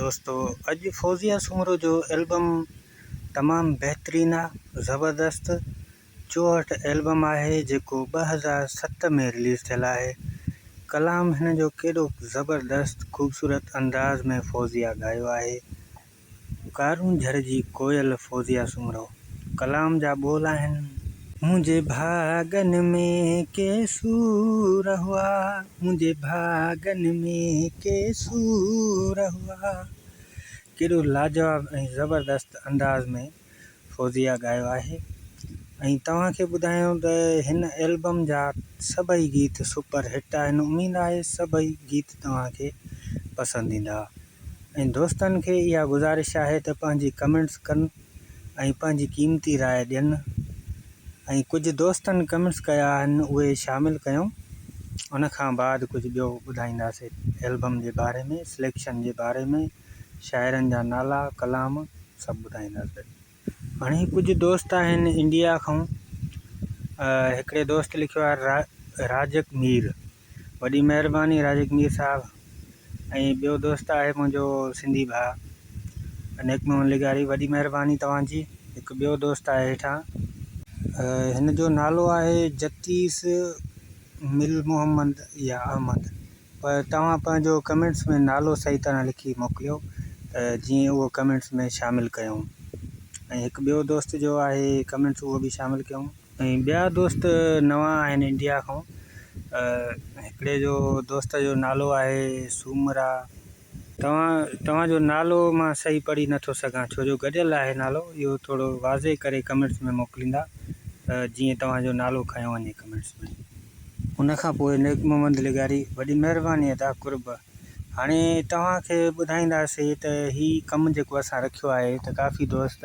دوستو اڄ فوزيه سومرو جو البم تمام بهترين آ زبردست چوهٺ البم آهي جيڪو 2007 ۾ رليز ٿيل آهي ڪلام هن جو ڪيڏو زبردست خوبصورت انداز ۾ فوزيه ڳايو آهي ڪارونجهر جي ڪوئل فوزيه سومرو ڪلام جا ٻول آهن. منهنجي ڀاڳن ۾ ڪي سور هئا، منهنجي ڀاڳن ۾ ڪي سور هئا. ڪيڏو لاجواب ۽ زبردست انداز ۾ فوزيه ڳايو آهي ۽ توهان کي ٻڌايون ته هن البم جا سڀئي گيت سپر هٽ آهن اميد آهي سڀئي گيت توهان کي پسند ايندا. ۽ دوستن کي اها گذارش آهي ته پنهنجي ڪمينٽس ڪن ۽ پنهنجي قيمتي راء ڏين ۽ ڪجهه دوستن ڪمينٽس ڪيا آهن اهي شامل ڪيون ان کان بعد ڪجهه ٻيو ٻڌائينداسي البم جي باري ۾ سليڪشن جي باري ۾ شاعرن جا نالا ڪلام سڀ ٻڌائينداسي. هاڻي ڪجهه دوست آهن انڊيا کان هڪڙي دوست لکيو آهي راجڪ مير وڏي مهرباني راجڪ مير صاحب ۽ ٻيو دوست آهي منهنجو سنڌي ڀاء نيڪ محمد لغاري وڏي مهرباني توهان جي هڪ ٻيو دوست آهي هيٺان هن جو نالو آهي جتيس مل محمد يا احمد پر توهان پنهنجو ڪمينٽس ۾ نالو صحيح طرح لکي موڪليو ته جيئن اهو ڪمينٽس ۾ شامل ڪيون ۽ هڪ ٻيو دوست جو آهي ڪمينٽس اهو به شامل ڪيون. ۽ ٻيا دوست نوان آهن انڊيا کان هڪڙي جو دوست جو نالو آهي سومرا توهان توهان جو نالو مان صحيح پڙهي نٿو سگهان ڇو جو گڏيل آهي نالو اهو ٿورو واضح ڪري ڪمينٽس ۾ موڪليندا ته جيئن توهان جو نالو کنيو وڃي ڪمينٽس ۾. ان کان پوء نيڪ محمد لغاري وڏي مهرباني ادا قرب. هاڻي توهان کي ٻڌائينداسي ته هي ڪم جيڪو اسان رکيو آهي ته ڪافي دوست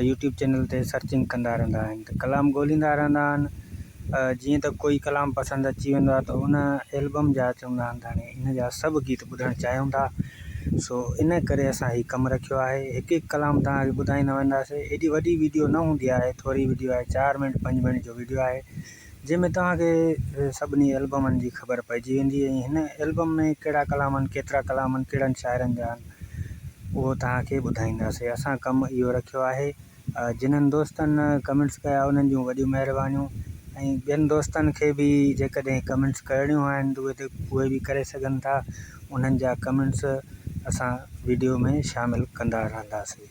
يوٽيوب چينل تي سرچنگ ڪندا رهندا آهن ته ڪلام ڳوليندا رهندا آهن جيئن ته ڪوئي ڪلام پسند اچي ويندو آهي ته ان البم جا چوندا آهن ته هاڻي ان جا سڀ گيت ٻڌڻ چاهيون ٿا سو ان ڪري اسان هي ڪم رکيو آهي هڪ هڪ ڪلام توهان کي ٻڌائيندا وينداسي ايڏي وڏي ويڊيو نه هوندي آهي ٿوري ويڊيو آهي چار منٽ پنج منٽ جو ويڊيو آهي جنهن ۾ توهان کي سڀني البمن جي خبر پئجي ويندي ۽ هن البم ۾ ڪهڙا ڪلام آهن، ڪيترا ڪلام آهن، ڪهڙن شاعرن جا آهن، اهو توهان کي ٻڌائينداسين. اسان ڪم اهو رکيو آهي. جنھن دوستن ڪمينٽس ڪيا انهن جون وڏيون مهربانيون ۽ ٻين دوستن کي به جيڪڏهن ڪمينٽس ڪرڻيون آهن ته اهي اهي به ڪري سگهن ٿا انهن جا ڪمينٽس اسان ويڊيو ۾ شامل ڪندا رهنداسين.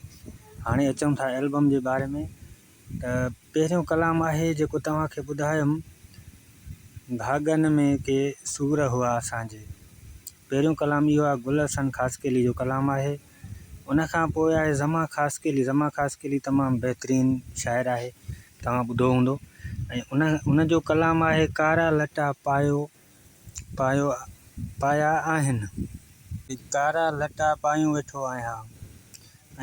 هاڻي اچون ٿا البم جي باري ۾ ته پهريون ڪلام آهي جيڪو توهان کي ٻڌايم ڀاڳن ۾ ڪي سور هئا اسان جي. پهريون ڪلام اهو آهي گل حسن خاصخيلي جو ڪلام آهي. ان کان پوء آهي زمان خاصخيلي زمان خاصخيلي تمام بهترين شاعر آهي توهان ٻڌو هوندو ۽ ان ان جو ڪلام آهي ڪارا لٽا پايو پايو پايا آهن. ڪارا لٽا پايون ويٺو آهيان.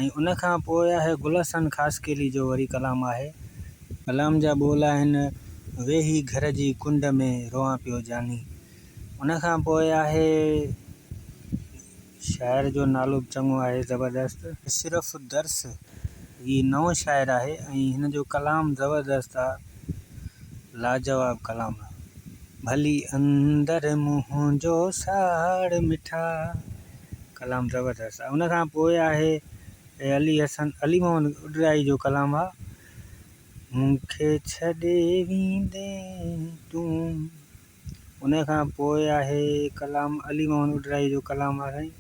۽ ان کان پوء آهي گل حسن خاصخيلي جو وري ڪلام آهي. ڪلام جا ٻول آهن، ويهي گهر جي ڪنڊ ۾ روئان پيو جاني. ان کان پوء آهي شاعر جو نالو به چڱو آهي زبردست. اشرف درس هي نئون شاعر آهي ۽ هن جو ڪلام زبردست آ لاجواب ڪلام آ. ڀلي اندر منهنجو ساڙ مٺا ڪلام زبردست آ. ان کان پوء آهي علي حسن علي محمد اڏرائي جو ڪلام آ مون کي ڇڏي ويندين تون. ان کان پوء آهي ڪلام علي محمد اڏرائي جو ڪلام آ سائين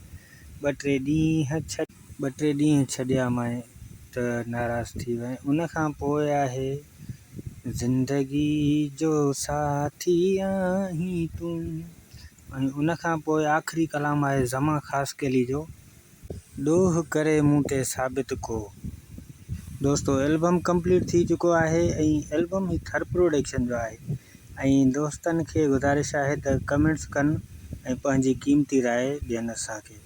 ٻه ٽي ڏينهن ڇڏ. ٻه ٽي ڏينهن ڇڏيا مانء ته ناراض ٿي وئين. ان کان پوء آهي زندگي جو ساٿي آهين تون. ۽ ان کان پوء آخري ڪلام آهي زمان خاصخيلي جو. ڏوهه ڪري مون تي ثابت ڪو. دوستو البم ڪمپليٽ ٿي چڪو آهي ۽ البم هي ٿر پروڊڪشن جو آهي ۽ دوستن کي گذارش آهي ته ڪمينٽس ڪن ۽ پنهنجي قيمتي راء ڏين اسان کي.